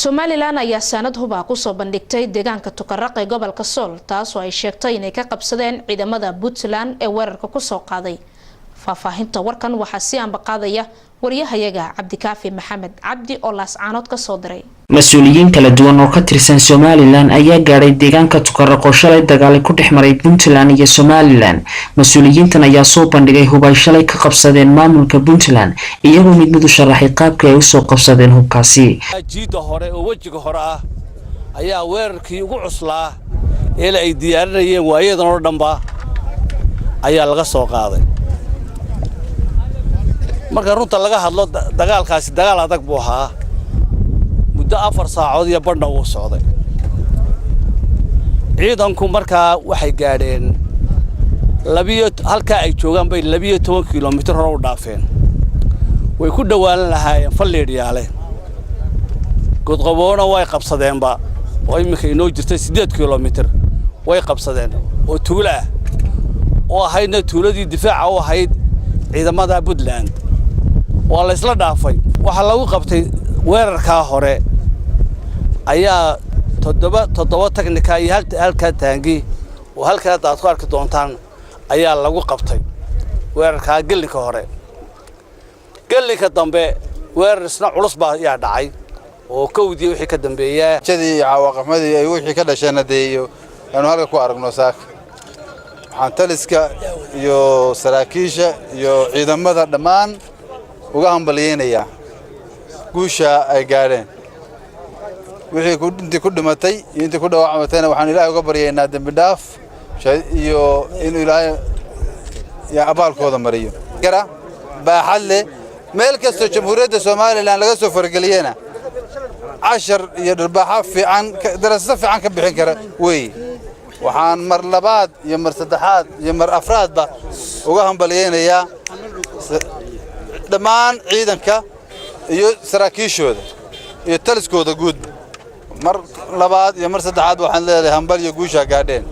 Somaliland ayaa saanad hub ah kusoo bandhigtay deegaanka Tukaraq ee gobolka Sool, taasoo ay sheegtay inay ka qabsadeen ciidamada Puntland ee weerarka kusoo qaaday. Faahfaahinta warkan waxaa si ambaqaadaya wariyahayaga Cabdikaafi Maxamed Cabdi oo Laascaanood kasoo diray. Mas-uuliyiin kala duwan oo ka tirsan Somaliland ayaa gaadhay deegaanka Tukaraq oo shalay dagaali ku dhex maray Puntland iyo Somaliland. Mas-uuliyiintan ayaa soo bandhigay hub ay shalay ka qabsadeen maamulka Puntland, iyagoo mid mid u sharaxay qaabkii ay usoo qabsadeen hubkaasi. Jiidda hore oo wejiga hore ah ayaa weerarkii ugu cuslaa ee ay diyaarinayeen waayadan oo dhanba ayaa laga soo qaaday. Marka runta laga hadlo, dagaalkaasi dagaal adag buu ahaa. Muddo 4 saacood iyo badhna wuu socday. Ciidanku markaa waxay gaadheen labiyo halkaa ay joogaan bay 12 kilomitir hore u dhaafeen. Way ku dhowaan lahaayeen Falliidhyaale. Godqaboona way qabsadeenba, oo iminka inoo jirtay 8 kilomitir way qabsadeen, oo tuulo ah oo ahaydna tuuladii difaaca u ahayd ciidamada Puntland. Waa la isla dhaafay. Waxaa lagu qabtay weerarkaa hore ayaa toddoba teknika iyo halkaa taangi oo halkaa hadda aad ku arki doontaan ayaa lagu qabtay weerarkaa gellinka hore. Gellinka dambe weerar isna culus baa ayaa dhacay oo kowdii wixii ka dambeeyaa. Jadii iyo cawaaqibmadii ay wixii ka dhasheenna dee iyo aanu halka ku aragno saaka. Waxaan taliska iyo saraakiisha iyo ciidamada dhammaan uga hambalyaynayaa guusha ay gaadheen. Wixii intii ku dhimatay iyo intii ku dhaawacmatayna waxaan Ilaahay uga baryaynaa dembi dhaaf iyo inuu Ilaahay abaalkooda mariyo. Gara baaxad leh meel kastoo Jamhuuriyadda Somaliland laga soo farageliyena cashar iyo dharbaaxo fiican, darasado fiican ka bixin kara weeye. Waxaan mar labaad iyo mar saddexaad iyo mar afraadba uga hambalyaynayaa dhammaan ciidanka iyo saraakiishooda iyo taliskooda guudba. Mar labaad iyo mar saddexaad waxaan leedahay hambalyo guushaa gaadheen.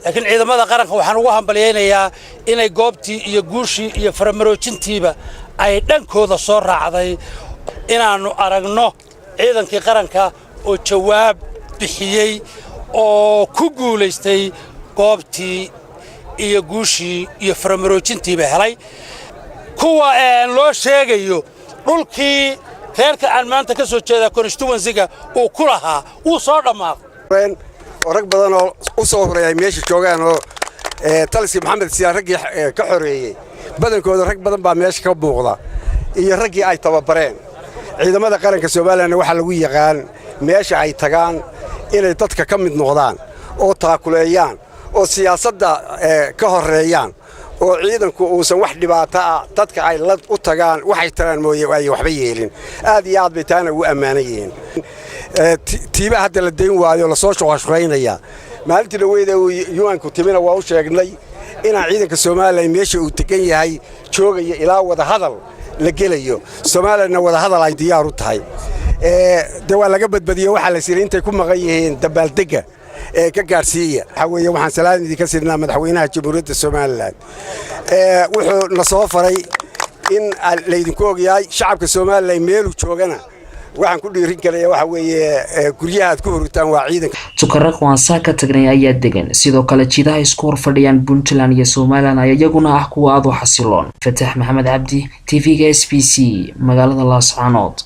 Laakiin ciidamada qaranka waxaan ugu hambalyaynayaa inay goobtii iyo guushii iyo faramaroojintiiba ay dhankooda soo raacday, inaannu aragno ciidankii qaranka oo jawaab bixiyey oo ku guulaystay, goobtii iyo guushii iyo faramaroojintiiba helay. Kuwa loo sheegayo dhulkii reerka aan maanta ka soo jeedaa constituency-ga uu ku lahaa wuu soo dhammaaday. Oo rag badan oo u soo horeeyay ay meesha joogaan, oo taliskii Maxamed Siyaa raggii ka xoreeyey badankooda rag badan baa meesha ka muuqda iyo raggii ay tababareen. Ciidamada qaranka Somalilandna waxaa lagu yaqaan meesha ay tagaan inay dadka ka mid noqdaan oo taakuleeyaan oo siyaasadda ka horreeyaan, oo ciidanku uusan wax dhibaato ah dadka ay la u tagaan waxay taraan mooye ay waxba yeelin. Aad iyo aad bay taana ugu ammaanan yihiin. Tiiba hadda la dayn waayo lasoo shuqashuqaynaya. Maalintii dhaweyda uu UN-ku timina waa u sheegnay inaan ciidanka Somaliland meesha uu degan yahay joogayo ilaa wadahadal la gelayo, Somalilandna wadahadal ay diyaar u tahay. Dee waa laga badbadiyo. Waxaa la siri intay ku maqan yihiin dabaaldegga ee ka gaadhsiiya. Waxaa weeye waxaan salaan idinka sidnaa madaxweynaha Jamhuuriyadda Somaliland. Wuxuu na soo faray in laydinku ogyahay shacabka Somaliland meeluu joogana. Waxaan ku dhiirin karaya waxa weeye guryaha aad ku huritaan waa ciidanka. Tukaraq waan saa ka tagnay ayaa degan. Sidoo kale jidaha isku hor fadhiyaan Puntland iyo Somaliland ayaa iyaguna ah kuwa aad u xasiloon. Fatax Maxamed Cabdi, TV-ga SBC, magaalada Laascaanood.